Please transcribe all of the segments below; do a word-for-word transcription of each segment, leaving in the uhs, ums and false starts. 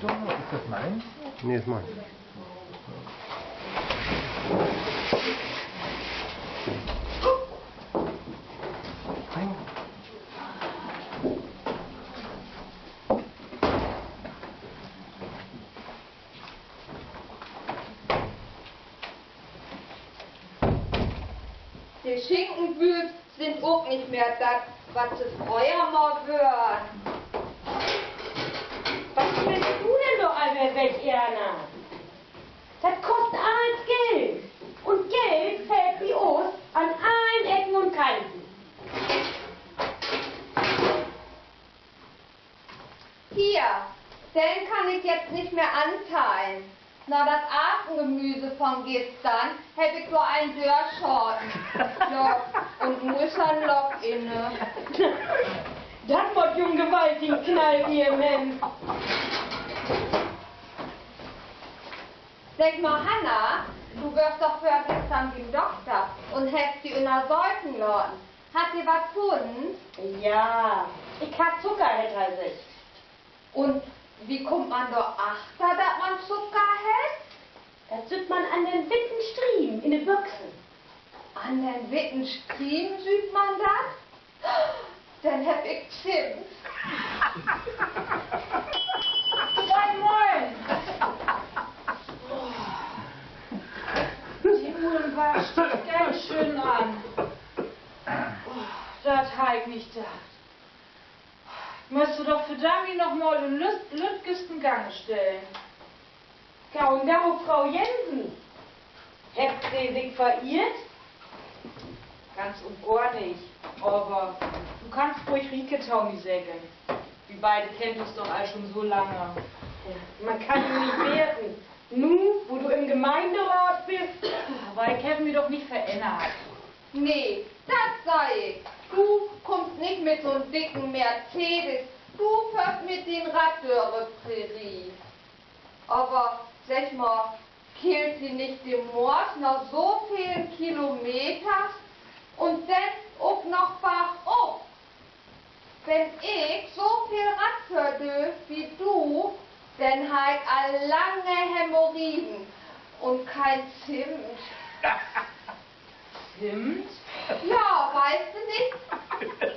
Ist das meins? Nee, ist meins. De Schinkenbüüd sünd ok nich mehr dat, wat se fröher mal wören. Wat spillst du denn dor al weer weg, Erna? Dat kost allens Geld. Un Geld fehlt bi us an allen Ecken un Kanten. Hier, den kann ik jetzt nich mehr anteihen. Na dat Akengemüse von güstern heff ik dor een dörschaten. Ja, un nu is dor en Lock in. Dat mutt jo en gewaltigen Knall geven hebben. Segg mal, Hanna, du wöörst doch vörgüstern bi'n Dokter un hest di ünnersöken laten. Hett de wat funnen? Ja, ik harr Zucker, hett he seggt. Un wo kummt man dor achter, dat man Zucker hett? Dat süht man an den witten Striem in de Büxen. An den witten Striem süht man dat? Denn heff ik Zimt. Moin, moin. De Uhrenwasch steiht ganz schön an. Dat harr ik nich dacht. Mööt Se doch verdammi noch mal in lütt-, lüttgesten Gange stellen. Gau, gau, Fro Jensen. Hebbt Se sik verirrt? Ganz un gor nich. Aver du kannst ruhig Rieke to mi seggen. Wi beide kennt us doch al schon so lange. Man kann di nich weten. Nu, wo du in'n Gemeinderaat büst. Aver ik heff mi doch nich verännert. Nee, dat seh ik. Du kummst nich mit so'n dicken Mercedes, du föhrst mit dien Rad dör de Prärie. Aver segg mal, killt di nich de Moors na so veel Kilometers un denn ok noch bargop? Wenn ik so veel Rad föhr dö as du, denn harr ik al lange Hämorrhoiden un keen Zimt. Zimt? Ja, weetst du nich?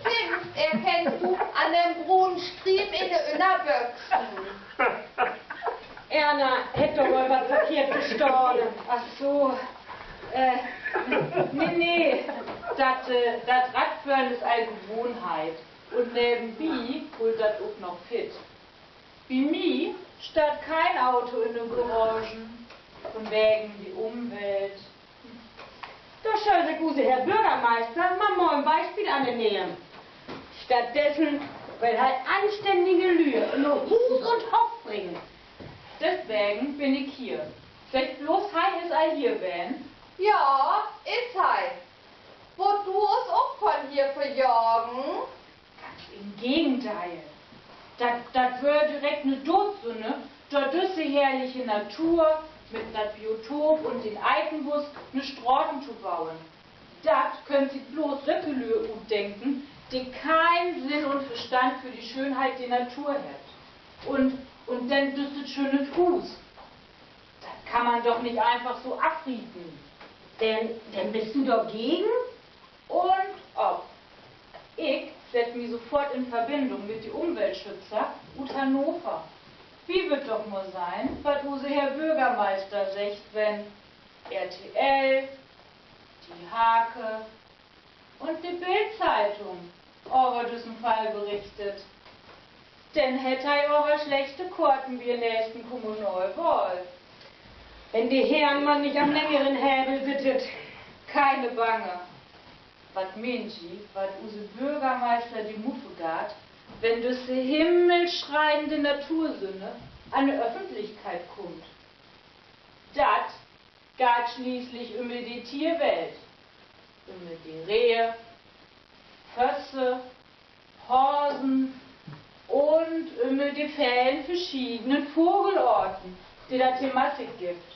Zimt erkennst du an den brunen Striem in de Ünnerbüxen. Erna hett doch woll wat verkehrt verstahn. Ach so. Äh, nee, nee. Dat, äh, dat Radföhren is al Gewohnheit. Un nevenbi hoolt dat ok noch fit. Bi mi steiht keen Auto in de Garage. Vunwegen de Umwelt. Dor schöll sik use Herr Börgermeister man mal en Bispeel an nehmen. Stattdessen will he anstännige Lüe na Huus un Hoff bringen. Deswegen bün ik hier. Segg bloots, he is al hier ween? Ja, is he. Wullt du us ok von hier verjagen? Ganz in't Gegendeel. Dat, dat wöör direkt 'ne Doodsünne, dor düsse herrliche Natur mit dat Biotop un den Eikenbusk 'ne Straten to boen. Dat köönt sik bloots sücke Lüe utdenken, de keen Sinn un Verstand för de Schöönheit de Natur hebbt. Un, un denn düsset schöne Huus. Dat kann man doch nich eenfach so afrieten. Denn, denn büst du dorgegen? Un ob. Ik sett mi sofort in Verbindung mit de Umweltschützer ut Hannover. Wi wüllt doch mal sehn, wat use Herr Börgermeister seggt, wenn R T L, de Hake un de Bild-Zeitung över düssen Fall berichtet. Denn hett he aver slechte Korten bi de nächste Kommunalwahl. Wenn de Herrn man nich an'n längeren Hebel sittet. Keen Bange. Wat meent ji, wat use Börgermeister de Muffe geiht, wenn düsse himmelschreiende Natursünne an de Öffentlichkeit kummt? Dat geiht schließlich üm de Tierwelt, üm de Rehe, Fösse, Hasen un üm de velen verschiedenen Vagelaarten, de dat hier massig gifft.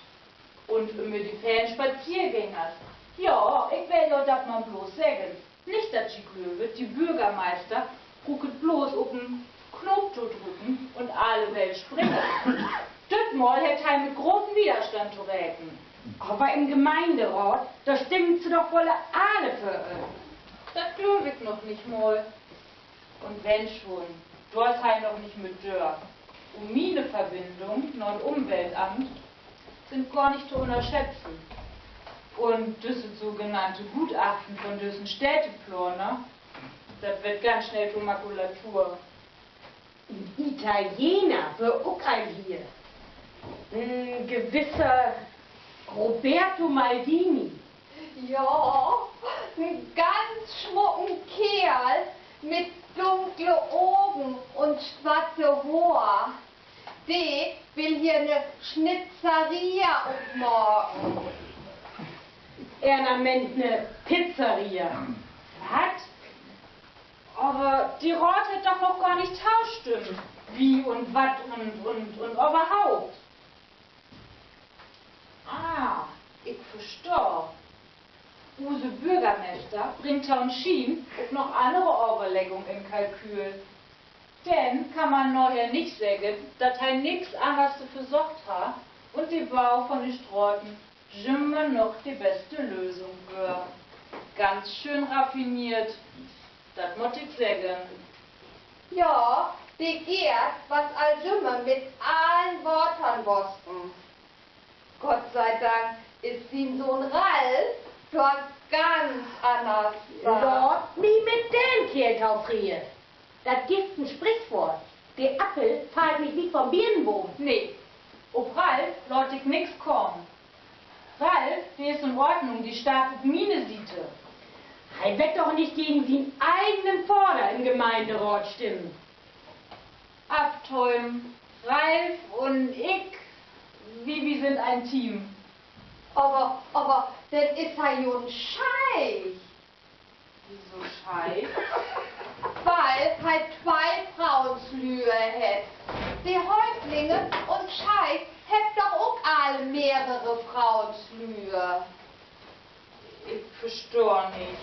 Un üm de velen Spaziergängers. Ja, ik will jo dat man bloots seggen. Nich, dat ji glöövt, de Börgermeister bruukt bloots op en Knoop to drücken un alle Welt springt. Düt Mal hett he mit groten Widerstand to reken. Aver in'n Gemeinderaat, dor stimmt se doch woll alle för em. Dat glööv ik noch nich mal. Un wenn schon, dor is he noch nich mit dör. Un miene Verbindung na'n Umweltamt sünd gor nich to ünnerschätzen. Un düsset sogenannte Gutachten von düssen Städteplaner, dat warrt ganz snell to Makulatur. En Italiener wöör ok al hier. En gewisser Roberto Maldini. Ja, en ganz smucken Keerl mit dunkle Ogen un swatte Hoor. De will hier 'ne Schnitzeria opmaken. Ehr meent 'ne Pizzeria. Wat? Aver de Raat hett doch noch gor nich tostimmt, wie un wat un, un, un överhaupt. Ah, ik verstah. Use Börgermeester bringt to'n Schien ok noch annere Överleggung in't Kalkül. Denn kann man naher nich seggen, dat he nix anners versöcht harr un de Bau von de Straten jümmer noch de beste Lösung wöör. Ganz schöön raffiniert, dat mutt ik seggen. Ja, de Geert was al jümmer mit allen Watern wasken. Gott sei Dank is sien Söhn Ralf dor ganz anners. Laat mi mit den Keerl tofreden. Dat gifft en Sprichwoort: De Appel fallt nich wiet von'n Biernboom. Nee, op Ralf laat ik nix kamen. Ralf, de is in Ordnung, de steiht op miene Siete. He wett doch nich gegen sien egen Vader in'n Gemeinderaat stimmen. Aftöven, Ralf un ik, wi, wi sünd en Team. Aver, aver, denn is he jo en Scheich. Wieso Scheich? Wiel he twee Froonslüe hett. De Häuptlinge un Scheichs hebbt doch ok all mehrere Froonslüe. Ik verstah nich.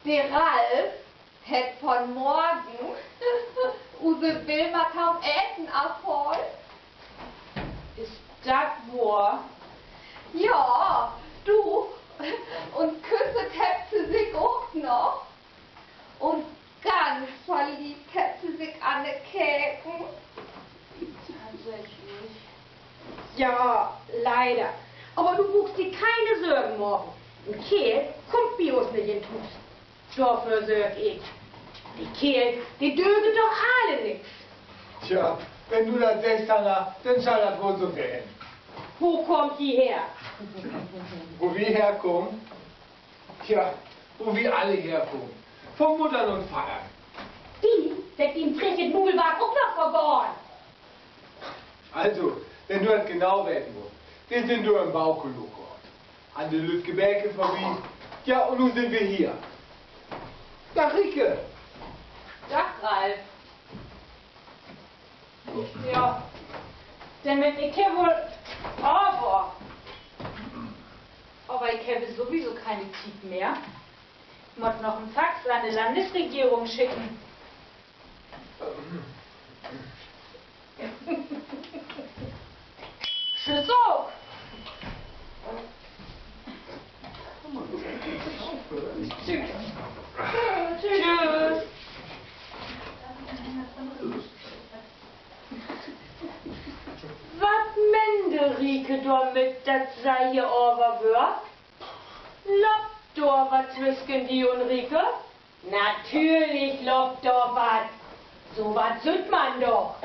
De Ralf hett vunmorgen use Wilma to'n Eten afhaalt. Is dat wohr? Ja, du, un küsst hebbt se sik ok noch. Un ganz verliebt hebbt se sik anekeken. Tatsächlich. Ja, leider. Aver du bruukst di kene Sorgen maken. En Keerl kummt bi us nich in't Huus. Dorför sörg ik. De Keerls, de döögt doch alle nix. Tja, wenn du dat seggst, Hanna, denn schall dat woll so ween. Wo kaamt ji her? Wo wi herkaamt? Tja, wo wi alle herkaamt. Von Muddern un Vadern. Di, dat dien freches Muul warrt ok noch vergahn. Also, wenn du dat genau weten wullt, wi sünd dör in'n Baukelogaart, an de lüttke Beek vörbi. Ja, un nu sünd wi hier. Dag, Rieke. Dag, Ralf. Ja, denn bün ik hier woll, aver, aver ik heff sowieso kene Tiet mehr. Ik mutt noch en Fax an de Landesregierung schicken. Tschüss ok. Tschüss. Wat meent de Rieke dormit, dat se hier över wöör? Löppt dor wat twüschen di un Rieke? Natürlich löppt dor wat. So wat süht man doch.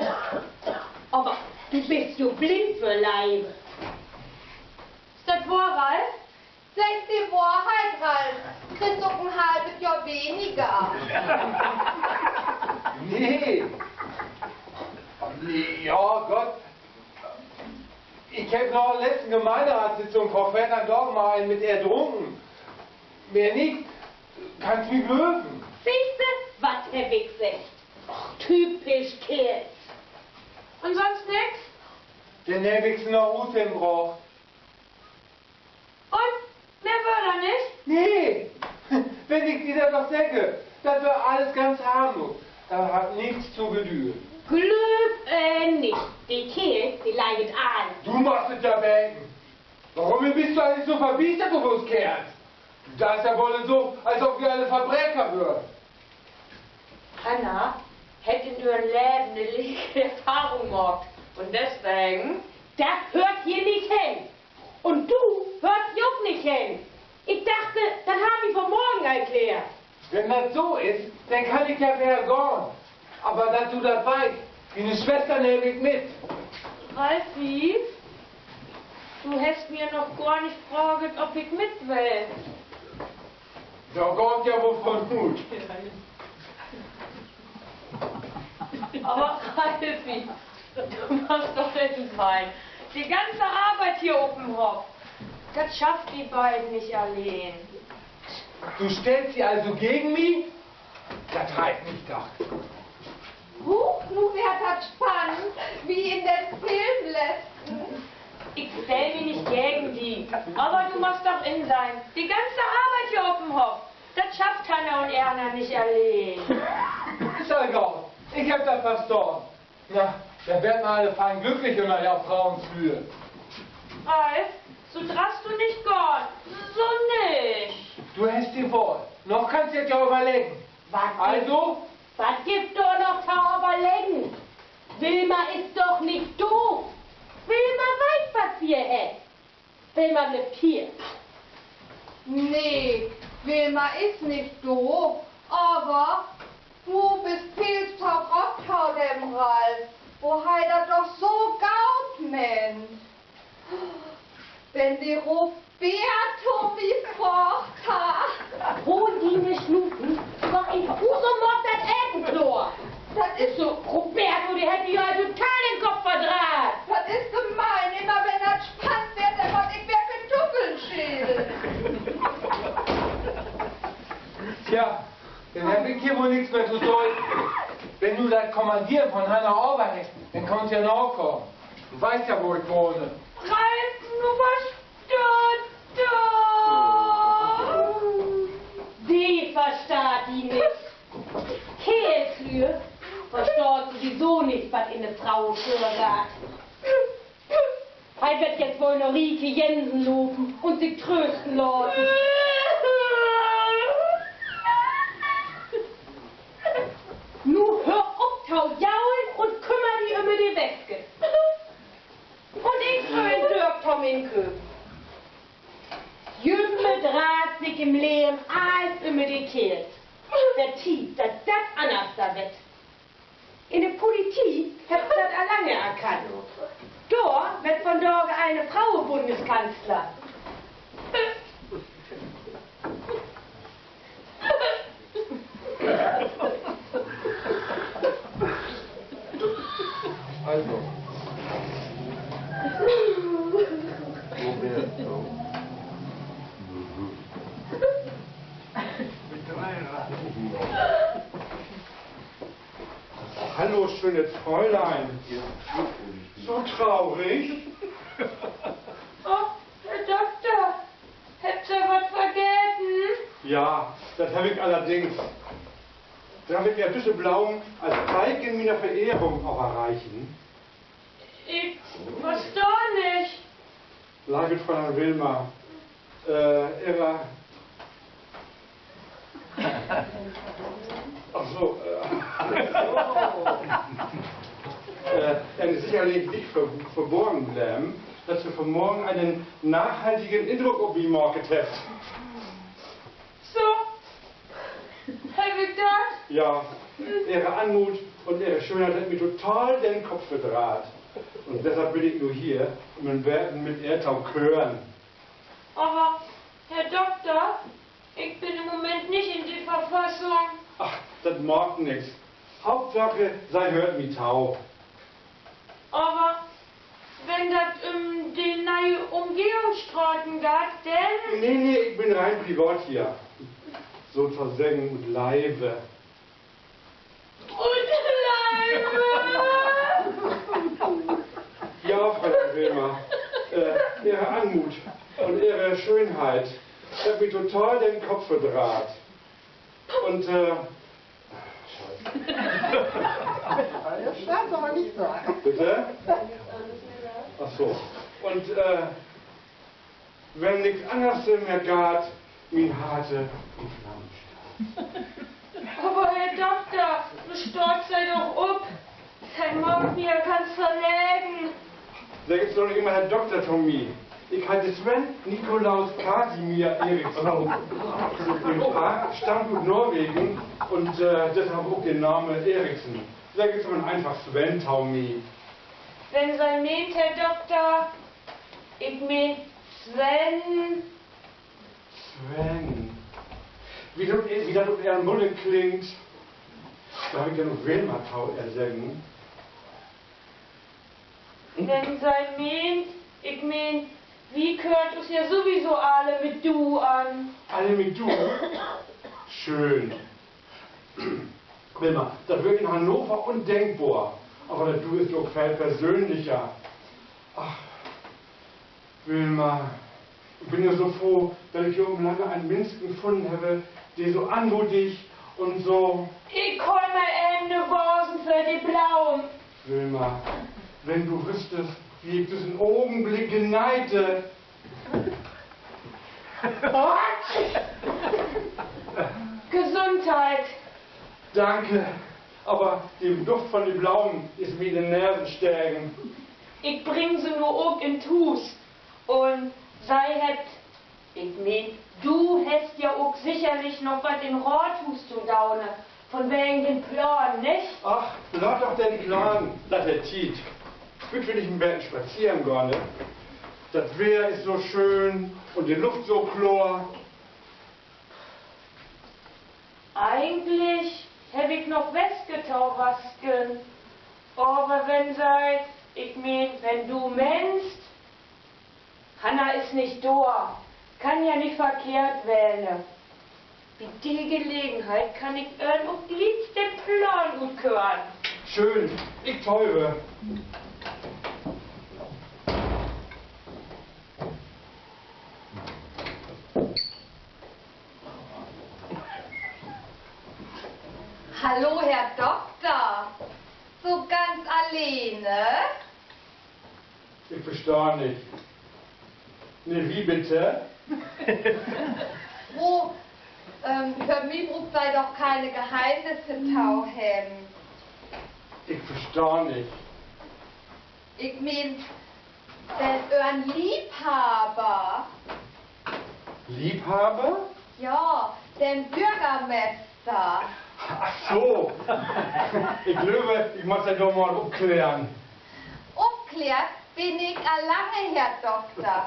Aver du büst jo blind vör Leive. Is dat wohr, Ralf? Segg de Wohrheit, Ralf. Kriggst ok en halvet Johr weniger. Nee. Ja, Gott. Ik heff na de letzte Gemeinderatssitzung vör veerteihn Daag mal een mit ehr drunken. Mehr nich. Kannst mi glöven. Sühst du, wat heff ik seggt? Typisch Keerls. Un sünst nix? Denn heff ik se na Huus hen brocht. Un? Mehr wöör dor nich? Nee, wenn ik di dat doch segg, dat weer allens ganz harmlos. Dat hett nix to bedüden. Glööv, äh, nich. De Keerls, de leigt all. Du magst et ja weten. Warum büst du egentlich so verbiestert op us Keerls? Dat is ja woll so, as of wi alle Verbreker wören. Hanna hett in ehr Leven en lege Erfahrung maakt. Un deswegen, dat höört hier nich hen. Un du höörst hier ok nich hen. Ik dacht, dat harrn wi vunmorgen al klärt. Wenn dat so is, denn kann ik ja wedder gahn. Aver dat du dat weetst, diene Swester nehm ik mit. Ralfi, du hest mi noch gor nich fraagt, of ik mit will. Dor gah ik ja woll vun ut. Aver Ralfi, du musst doch insehn, de ganze Arbeit hier op'n Hoff, dat schafft wi beiden nich alleen. Du stellst di also gegen mi? Dat harr ik nich dacht. Huch, nu warrt dat spannend, as in den Film letztens. Ik stell mi nich gegen di, aver du musst doch insehn, de ganze Arbeit hier op'n Hoff, dat schafft Hanna un Erna nich alleen. Is egal, ik heff dat verstahn. Na, denn weert man alle fein glücklich ünner ehr Frauenflügel. Ralf, so draffst du nich gahn. So nich. Du hest de Wahl. Noch kannst du di dat ja överleggen. Wat gifft, also? Wat gifft dor noch to överleggen? Wilma is doch nich doof. Wilma weet, wat se hett. Wilma blifft hier. Nee, Wilma is nich doof, aver du büst veel to roff to den Ralf, wo he dat doch so goot meent. Wenn de Robeerto mi fraagt harr. Hool diene Snuten, gah in Huus un maak dat Eten kloor. Dat is so, Robeerto, de hett di ja total den Kopp verdreiht. Dat is gemein, immer wenn dat spannend warrt, denn mutt ik weer Kartuffeln schelen. Tja, denn heff ik hier woll nix mehr to doon. Wenn du dat Kommanderen von Hanna över hest, denn kannst ja nakamen. Du weetst ja, wo ik wahn. Ralf, nu verstah di doch. De versteiht di nich. Keerlslüe verstaht sowieso nich, wat in de Fro vörgeiht. He warrt jetzt woll na Rieke Jensen lopen un sik trösten laten. Nu höör op to jaulen un kümmer di üm de Wäske. Un ik gah in Dörp to'n Inköpen. Jümmer dreiht sik in't Leven allens üm de Keerls. Warrt Tiet, dat dat anners warrt. In de Politik hebbt se dat al lange erkannt. Dor warrt vundaag ene Fro Bundeskanzler. Also. Hallo, schönes Fräulein. So traurig. Och, Herr Dokter, hebbt Se wat vergeten? Ja, dat heff ik allerdings. Darf ik Ehr düsse Blomen as Teken miener Verehrung överreichen? Ik verstah nich. Leevet Fräulein Wilma, äh, Ehre Ach so, äh, äh, denn is sicherlich nich ver-, verborgen bleven, dat Se vunmorgen enen nachhaltigen Indruck op mi maakt hebbt. So, heff ik dat? Ja, Ehre Anmut un Ehre Schönheit hebbt mi total den Kopp verdreiht. Un deshalb bün ik nu hier, üm en beten mit Ehr to kören. Aver, Herr Dokter, ik bün in'n Moment nich in de Verfassung. Ach, dat maakt nix. Hauptsache, Se höört mi to. Aver wenn dat üm de ne'e Umgehungsstraten geiht, denn... Nee, nee, ik bün rein privat hier. Sotoseggen ut Leive. Ut Leive! Ja, Fräulein Wilma, äh, Ehre Anmut un Ehre Schönheit hebbt mi total den Kopp verdreiht. Un, äh, Bitte? Ach so. Un, äh, wenn nix anners mehr gaht, mien Harte in Flammen staht. Aver Herr Dokter, nu staht Se doch op. Se maakt mi ja ganz verlegen. Seggt Se doch nich immer Herr Dokter to mi. Ik heet Sven Nikolaus Kasimir Eriksson. Mien Pa stammt ut Norwegen un, äh, deshalb ok de Name Eriksen. Seggt Se man eenfach Sven to mi. Wenn Se meent, Herr Dokter, ik meen Sven. Sven. Wie dat, wie dat op Ehren Munnen klingt, dor heff ik denn ok Wilma to Ehr seggen. Wenn Se meent, ik meen, wi köört us ja sowieso alle mit Du an. Alle mit Du? Schöön. Wilma, dat weer in Hannover undenkbor. Aver dat Du is jo ok veel persönlicher. Ach, Wilma, ik bün ja so froh, dat ik hier op Lange en Minsken funnen heff, de so anmutig un so. Ik hool mal even 'ne Vasen för de Blaumen. Wilma, wenn du wüsstest, wie ik düssen Ogenblick geneite. Gesundheit. Danke, aver de Duft von de Blaumen is mi in de Nesen stegen. Ik bring se nu ok in't Huus. Un Se hebbt, ik meen, du hest ja ok sicherlich noch wat in't Raathuus to doon, vunwegen den Plaan, nich? Ach, laat doch den Plaan, laat de Tiet. Hüüt will ik en beten spazeren gahn, ne? Dat Weer is so schöön un de Luft so kloor. Egentlich heff ik noch Wäske to wasken, aver wenn Se, ik meen, wenn du meenst, Hanna is nich dor, kann ja nich verkehrt wesen. Bi de Gelegenheit kann ik Ehr ok glieks den Plaan utkören. Schöön, ik töve. Hallo, Herr Dokter. So ganz alleen? Ik verstah nich. Nee, wie bitte? Oh, ähm, för mi bruukt Se doch keine Geheimnisse to hebben. Ik verstah nich. Ik meen, den Öhren Liebhaber. Liebhaber? Ja, den Bürgermester. Ach so. Ik glööv, ik mutt Se doch mal opklären. Opklärt bün ik al lange, Herr Dokter.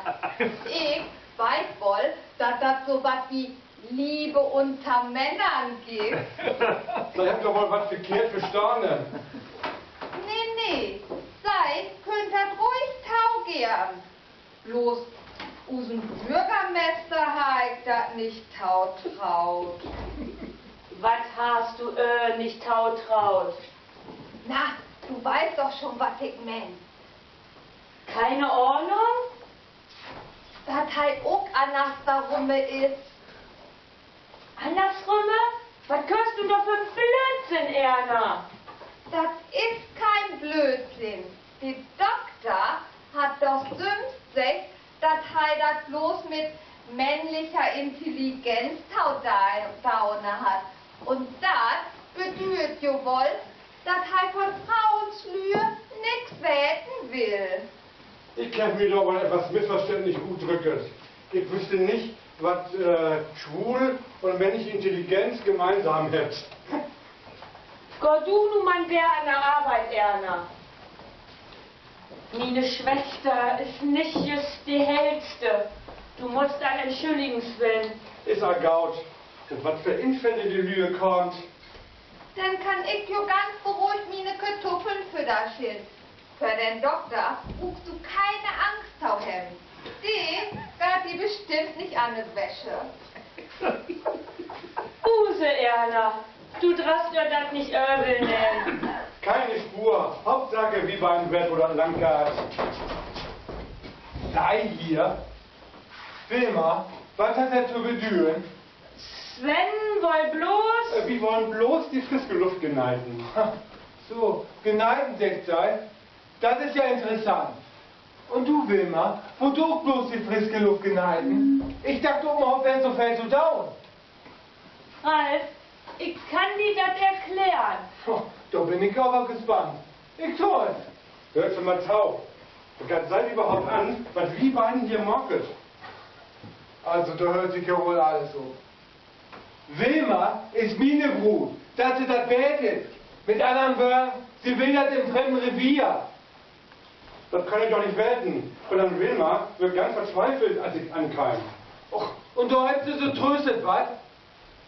Ik weet woll, dat dat so wat as Liebe unter Männern gifft. Se hebbt doch woll wat verkehrt verstahn. Nee, nee, Se köönt dat ruhig togeven. Bloots usen Bürgermester harr ik dat nich totroot. Wat harrst du, äh, nich totroot? Na, du weißt doch schon, wat ik meen. Keine Ahnung? Dat he ok annersrümme is. Annersrümme? Wat köörst du dor för 'n Blöödsinn, Erna? Dat is kein Blöödsinn. De Dokter hett doch sülvst seggt, dat he dat bloots mit männlicher Intelligenz to doon hett. Un dat bedüüdt jo woll, dat he von Froenslüe nix weten will. Ik heff mi dor woll etwas missverständlich utdrückt. Ik wüsst nich, wat, äh, schwul un männliche Intelligenz gemeinsam hebbt. Gah du nu man weer an de Arbeit, Erna. Miene Swester is nich jüst de Hellste. Du musst dat entschülligen, Sven. Is all goot. Op wat för Infäll de Lüe kaamt. Denn kann ik jo ganz beruhigt miene Kartuffeln füttern. För den Dokter bruukst du keine Angst to hebben. De geiht di bestimmt nich an de Wäsche. Use, Erna, du dröffst ehr dat nich övel nehmen. Keine Spur. Hauptsache, wi beiden weet, wo dat lang geiht. Sei hier. Wilma, wat hett dat to bedüden? Sven wull blots, äh, wi wullen blots de frische Luft geneiten. So, geneiten, seggt Se. Dat is ja interessant. Un du, Wilma, wullt du ok blots de frische Luft geneiten? Ik dach, dor weer so veel to doon. Ralf, ik kann di dat erklären. Dor bün ik aver gespannt. Ik toll. Höört Se mal to. Wat geiht Se överhaupt an, wat wi beiden hier maakt? Also, dor höört sik ja woll allens op. Wilma is miene Bruut, dat Se dat weet. Mit annern Wöör, se will dat in fremden Revier. Dat kann ik doch nich weten. Fräulein Wilma weer ganz vertwiefelt, as ik ankeem. Och, un dor hebbt Se se tröstet, wat?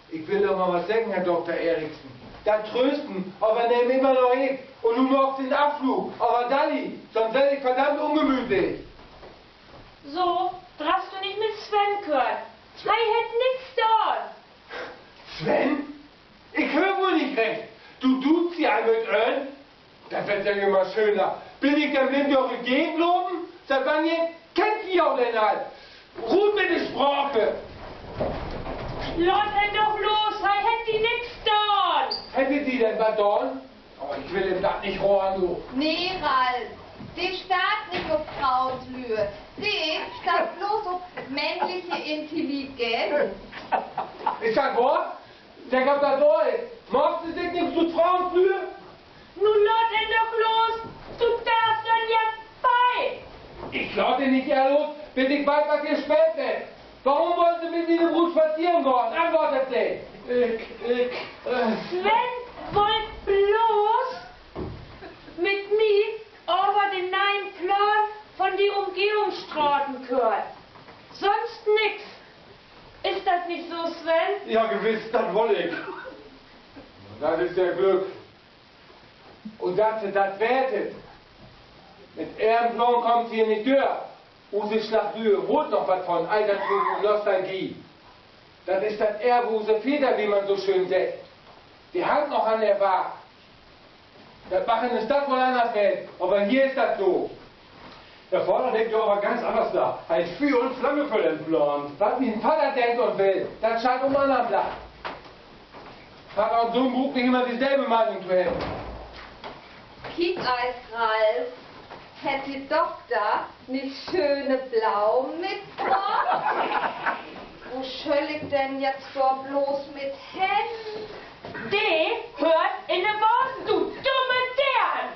Ik will doch mal wat seggen, Herr Dokter Eriksen. Dat Trösten övernehm immer noch ik. Un nu maakt Se en Afflug, aver dalli, sünst warr ik verdammt ungemütlich. So, dröffst du nich mit Sven kören. He hett nix daan. Sven? Ik höör woll nich recht. Du duutst di al mit em? Dat warrt ja jümmer schöner. Bün ik denn blind dör de Gegend lopen? Siet wannehr kennt wi jo denn al? Rut mit de Sprake! Laat em doch los, he hett di nix daan. Hett he di denn wat daan? Oh, ik will em dat nich hören, du. Nee, Ralf, de steiht nich op Fruenslüüd. De steiht blots op männliche Intelligenz. Is dat wohr? Segg em dat dor. Maakt Se sik nich so Fruenslüüd? Nu laat em doch los. Du darvst em ja fei. Ik laat em nich ehr los, bit ik weet, wat hier speelt warrt. Worüm wullt Se mit miene Bruut spazeren gahn? Antwoort Se! Ik, ik, äh, Sven wull blots mit mi över den ne'en Plaan von de Umgehungsstraten kören. Sünst nix. Is dat nich so, Sven? Ja, gewiss, dat wull ik. Dat is ja Glück. Un dat Se dat weet. Mit Ehren Plaan kaamt Se hier nich dör. Use Slagslüüd hoolt noch wat von Altertum un Nostalgie. Dat is dat Erbe user Vädern, wie man so schöön seggt. De hangt noch an de Waag. Dat mag in de Stadt woll anners ween, aver hier is dat so. De Vadder denkt dor aver ganz anners na. He is Füer un Flamme för den Plaan. Wat mien Vadder denkt un will, dat steiht op en annern Blatt. Vadder un Söhn bruukt nich immer dieselbe Meinung to hebben. Kiek eis, Ralf, hett de Dokter nich schöne Blaumen mitbrocht? Wo schall ik denn jetzt dor blots mit hen? De höört in de Vaas, du dumme Deern!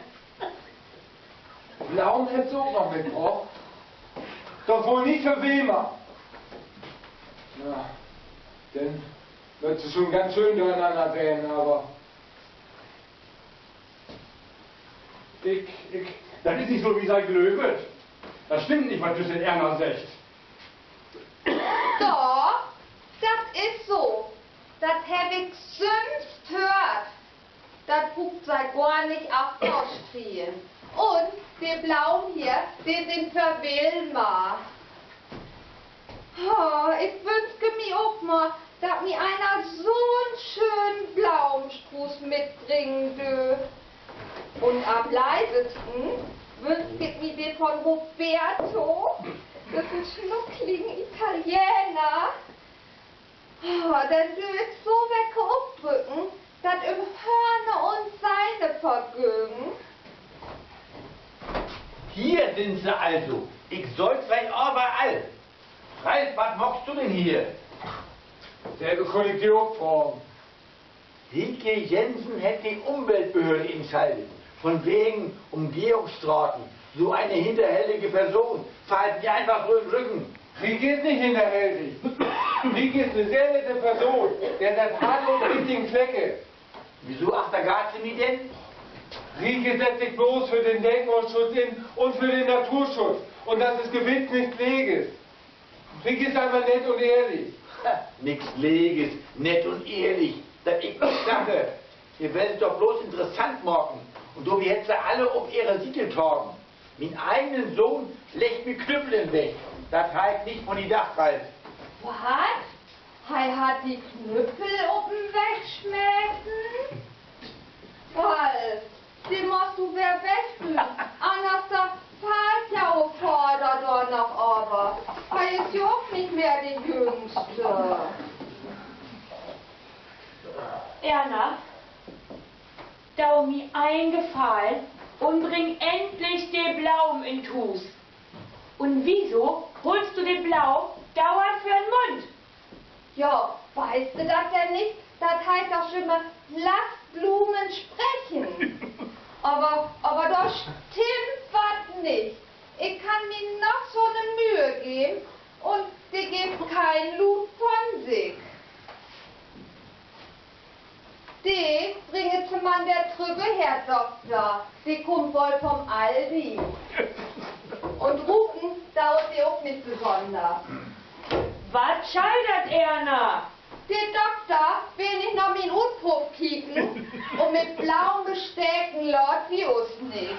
Blaumen hett se ok noch mitbrocht. Doch woll nich för Wilma. Na, denn warrt se schon ganz schön dörnanner ween, aver ik, ik, dat is nich so, wie Se glöövt. Dat stimmt nich, wat düsse Erna seggt. Doch, dat is so. Dat heff ik sülvst höört. Dat bruukt Se gor nich af to strien. Un de Blaumen hier, de sünd för Wilma. Oh, ik wünsch mi ok mal, dat mi einer so'n schönen Blaumenstruuß mitbringen dee. Un an'n leevsten wünsch ik mi de von Roberto. Dat is en schnuckligen Italiener. Oh, den dee ik so lecker opdrücken, dat em Hörner un Sehnen vergöönt. Hier sünd Se also. Ik söök Se överall. Ralf, wat maakst du denn hier? Sülvst kunn ik di ok fragen. Rieke Jensen hett de Umweltbehörde inschaltet. Von wegen Umgehungsstraten. So eine hinterhältige Person fallt mir einfach so in den Rücken. Rieke is nich hinterhältig. Rieke is 'ne sehr nette Person, de hett dat Hart an de richtigen Flecken. Wieso achtergeiht Se mi denn? Rieke sett sik blots för den Denkmalschutz in un för den Naturschutz. Un dat is gewiss nix Leges. Rieke is eenfach nett un ehrlich. Ha, nix Leges, nett un ehrlich. Dat ik nich lache. Se will sik doch blots interessant maken. Un dorbi hett se alle op ehre Siete tagen. Mien egen Söhn leggt mi Knüppel in 'n Weg. Dat harr ik nich von di dacht, Ralf. Wat? He hett di Knüppel op 'n Weg smeten? Ralf, de musst du weer wegdwingen, anners fallt jo Vadder dor noch över. He is jo ok nich mehr de Jüngste. Erna, do mi een Gefallen un bring endlich de Blomen in't Huus. Un wieso hollst du de Blomen duernd vör'n Mund? Ja, weetst du dat denn nich? Dat heet doch jümmer: Lass Blumen sprechen. Aver, aver dor stimmt wat nich. Ik kann mi noch so 'ne Mühe geven, un de geevt keen Luut von sik. De bringt Se man wedder trügg, Herr Dokter. De kummt woll von Aldi. Un ruken doot de ok nich besünners. Wat schall dat, Erna? De Dokter will nich na mien Utpuff kieken, un mit Blomen besteken laat wi us nich.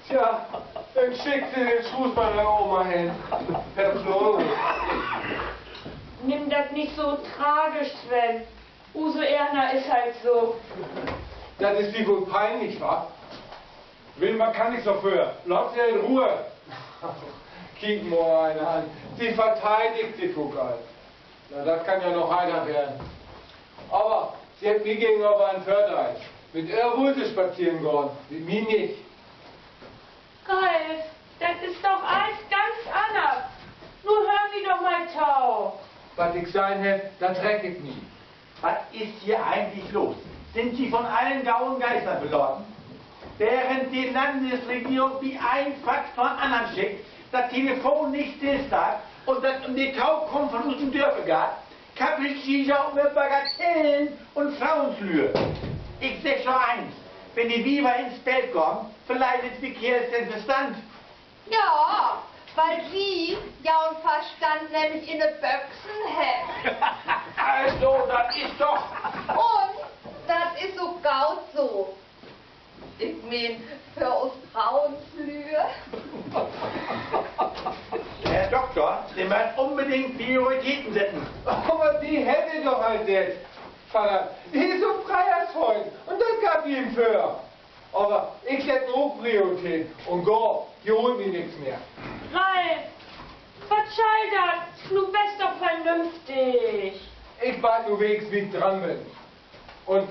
Tja, denn schickt Se den Schuus man na Oma hen. Herr Florus. Nimm dat nich so tragisch, Sven. Use Erna is halt so. Dat is Se woll pienlich, wat? Wilma kann nix dorför. Laat se in Roh. Kiek mal een an. Se verteidigt sik ok al. Na, dat kann ja noch heiter weern. Aver Se hebbt mi gegenöver en Vördeel. Mit Ehr wullt Se spazeren gahn, mit mi nich. Ralf, dat is doch allens ganz anners. Nu höör mi doch mal to. Wat ik seggt heff, dat reck ik mi. Wat is hier eigentlich los? Sünd ji von allen gauen Geister belaten? Während de Landesregierung mi een Fax na'n annern schickt, dat Telefon nich stillsteiht un dat üm de Tokunft von usen Dörp geiht, kabbelt ji jo över Bagatellen un Froonslüe. Ik segg jo eens: Wenn de Wiever in't Speel kaamt, verleert de Keerls den Verstand. Ja, wiel ji jo'n Verstand nämlich in de Büxen hebbt. Also, dat is doch... Un dat is ok goot so. Ik meen, för us Froonslüe. Herr Dokter, Se mööt unbedingt Prioritäten setten. Aver de hett he doch al sett. Vadder, de is op Freihaatsfeed un dat geiht bi em vör. Aver ik sett nu ok Priorität un gah, ji hoolt mi nix mehr. Ralf, wat schall dat? Nu wees doch vernünftig. Ik weet nu wenigstens, wo ik dran bün. Un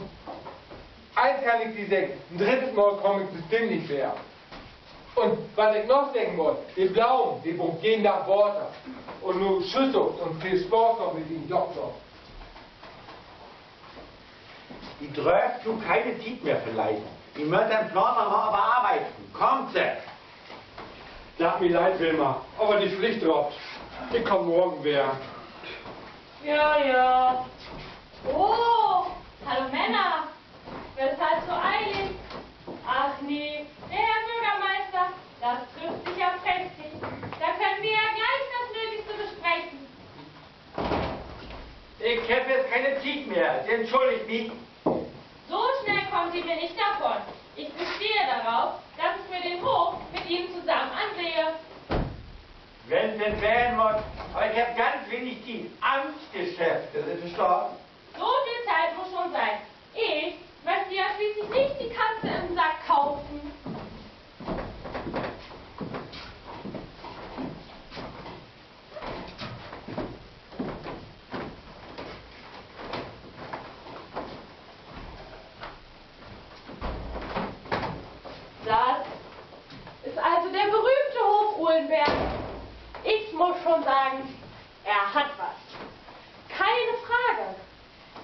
eens kann ik di seggen: En drüddet Mal kaam ik bestimmt nich wedder. Un wat ik noch seggen wull: De Blomen, de bruukt jeden Dag Water. Un nu Tschüss un veel Spaaß noch mit Ihren Dokter. Wi dröfft nu keine Tiet mehr verleren. Wi mööt den Plaan noch mal överarbeiden. Kaamt Se! Dat deit mi leed, Wilma, aver de Pflicht droppt. Ik kaam morgen weer. Ja, ja. Oh, hallo Männer. Weshalb so eilig? Ach nee, der Herr Bürgermeister, das trifft sich ja prächtig. Da können wir ja gleich das Nötigste besprechen. Ik heff jetzt keine Tiet mehr, Se entschuldigt mi. So schnell kommen Sie mir nicht davon. Ich bestehe darauf, dass ich mir den Hof mit Ihnen zusammen ansehe. Wenn 't denn ween mutt, aver ik heff ganz wenig Tiet. Amtsgeschäfte, Se verstaht. So viel Zeit muss schon sein. Ich möchte ja schließlich nicht die Katze im Sack kaufen. Das ist also der berühmte Hof Uhlenberg. Ich muss schon sagen, er hat was. Keine Frage.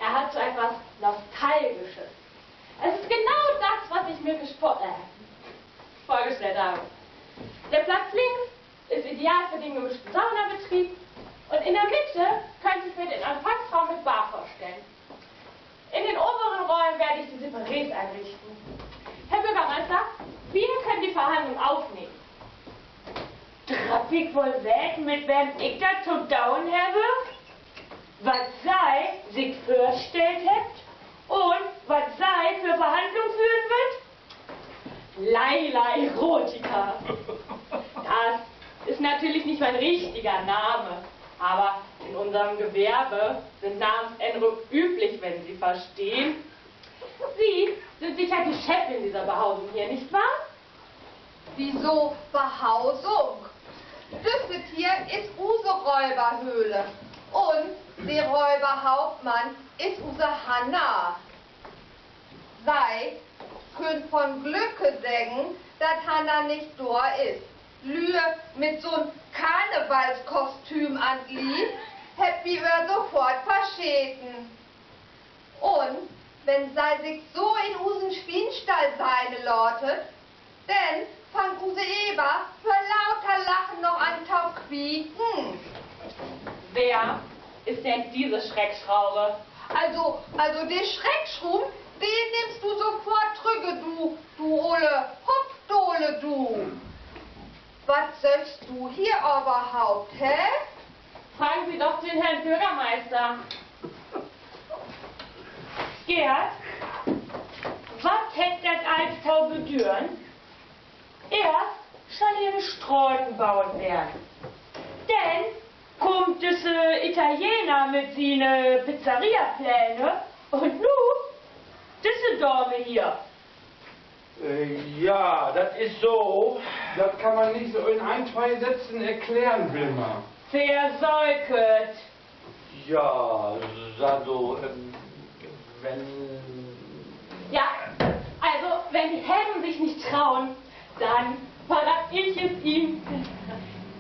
Er hat so etwas Nostalgisches. Es ist genau das, was ich mir gespo-, äh, vorgestellt habe. Der Platz links ist ideal für den gemischten Saunabetrieb und in der Mitte könnte ich mir den Empfangsraum mit Bar vorstellen. In den oberen Räumen werde ich die Separés einrichten. Herr Bürgermeister, wir können die Verhandlung aufnehmen. Dröff ik woll weten, mit wem ik dat to doon heff? Wat Se sik vörstellt hebbt un wat Se för Verhandlungen föhren wüllt? Laila Erotica. Das ist natürlich nicht mein richtiger Name, aber in unserem Gewerbe sind Namensänderungen üblich, wenn Sie verstehen. Sie sind sicher die Chefin dieser Behausung hier, nicht wahr? Wieso Behausung? Düsset hier is use Röverhöhle. Un de Röverhauptmann is use Hanna. Sei köönt von Glücke seggen, dat Hanna nich dor is. Lüe mit so'n Karnevalskostüm an't Lief hebbt wi ehr sofort verscheten. Un wenn sei sik so in usen Swienstall seine latet, denn fangt use Eva vör lauter Lachen noch an to quieken. Wer ist denn diese Schreckschraube? Also, also de Schreckschruven, de nimmst du sofort trügge, du, du olle Hopdole, du. Wat söchst du hier överhaupt, hä? Fragen Sie doch den Herrn Bürgermeister. Gerd, wat hett dat allens to bedüden? Eerst schall hier de Straten baut weern. Denn kummt düsse Italiener mit siene Pizzeriapläne un nu düsse Dame hier. Äh, ja, dat is so. Dat kann man nich so in ein, twee Sätzen erklären, Wilma. Versöök et. Ja, also, ähm, wenn Ja, also, wenn die Herren sich nicht trauen, dann verrate ich es Ihnen.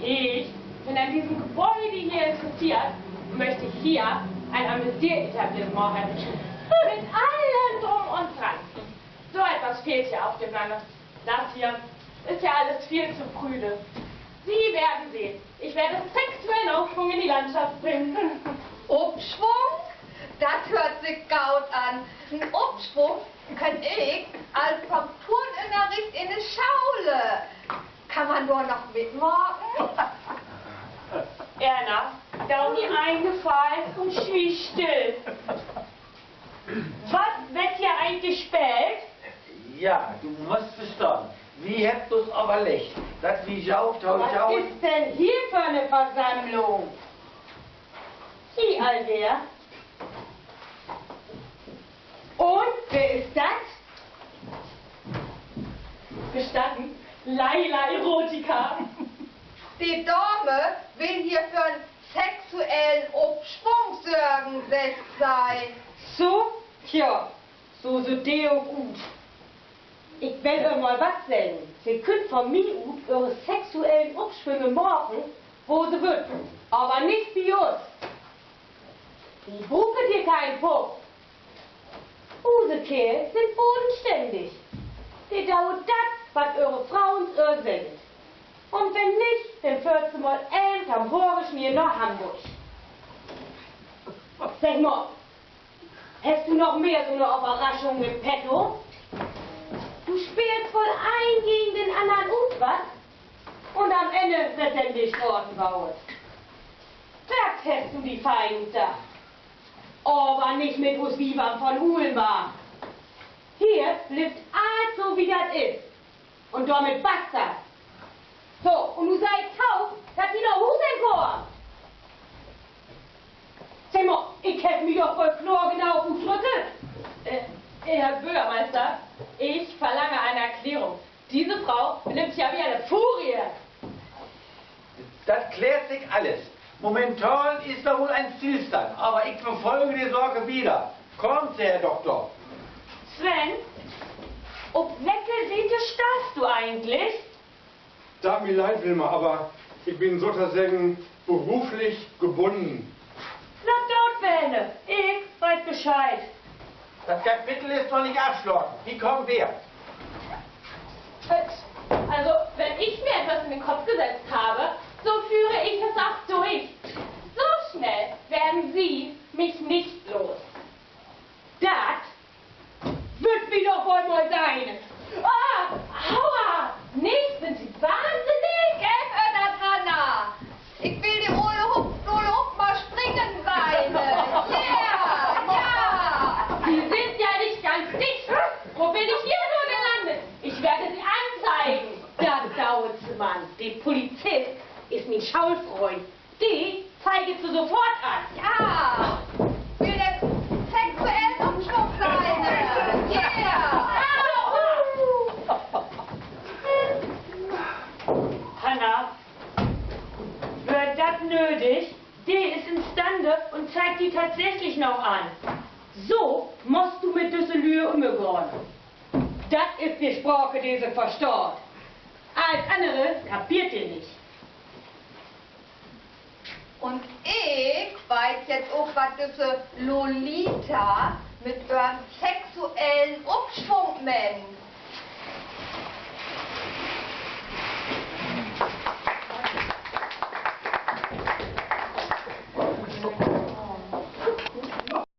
Ich bin an diesem Gebäude hier interessiert und möchte hier ein Amüsieretablissement errichten. Mit allem Drum und Dran. So etwas fehlt hier auf dem Lande. Das hier ist ja alles viel zu prüde. Sie werden sehen, ich werde sexuellen Aufschwung in die Landschaft bringen. Opswung? Dat höört sik goot an. En Opswung kenn ik al von Turnünnerricht in de Schole. Kann man dor noch mitmaken? Erna, do mi een Gefallen un swieg still. Wat warrt hier egentlich speelt? Ja, du musst verstahn, wi hebbt us överleggt, dat wi jo to Wat is denn hier för 'ne Versammlung? Hier al weer? Un wer is dat? Gestatten, Laila Erotica. De Dame will hier för 'n sexuellen Opswung sörgen, seggt sei. So, tja, so süht de ok ut. Ik will ehr mal wat seggen. Se köönt von mi ut ehre sexuellen Opswünge maken, wo se wüllt, aver nich bi us. Wi bruukt hier keen Puff. Use Keerls sünd bodenstännig. De doot dat, wat ehre Froons ehr seggt. Un wenn nich, denn föhrt se mal even to'n Hoorn hier na Hamborg. Segg mal, hest du noch mehr so 'ne Överraschung in petto? Du speelst woll een gegen den annern ut, wat? Un an't Enn warrt denn de Straten baut. Dat hest du di fein dacht. Aver nich mit us Wievern von Uhlenbarg. Hier blifft allens so, wie dat is. Un dormit basta. So, un nu seh to, dat wi na Huus henkamen. Segg mal, ik heff mi doch woll kloor genoog utdrückt. Äh, Herr Bürgermeister, ich verlange eine Erklärung. Diese Frau benimmt sich ja wie eine Furie. Dat klärt sik alles. Momentan is dor woll en Stillstand, aver ik verfolge de Saak wieder. Kaamt Se, Herr Dokter? Sven, op wecke Siet stahst du egentlich? Dat mi leid, Wilma, aver ik bün sotoseggen beruflich gebunnen. Na, goot, Werne, ik weet Bescheid. Dat Kapitel is noch nich afslaten. Wi kaamt weer. Also, wenn ich mir etwas in den Kopf gesetzt habe, so führe ich es auch durch. So schnell werden Sie mich nicht los. Dat wüllt wi doch woll mal sehn. Ah, aua! Nich, sünd Se wahnsinnig? Geev ehr dat, Hanna. Ik will de ole Hopdole ok mal springen sehn. Ja, ja. Sie sind ja nicht ganz dicht. Wo bin ich hier nur gelandet? Ich werde Sie anzeigen. Dat doot Se man. De Polizist is mien Schoolfründ. De zeig ik Se sofort an. Ja, will dat sexuell Opswung sehn. Ja. Hanna, weer dat nödig? De is instande un zeigt di tatsächlich noch an. So musst du mit düsse Lüe ümgahn. Dat is de Sprake, de se verstaht. Allens annere kapeert de nich. Un ik weet jetzt ok, wat düsse Lolita mit ehrn sexuellen Upschwung meent.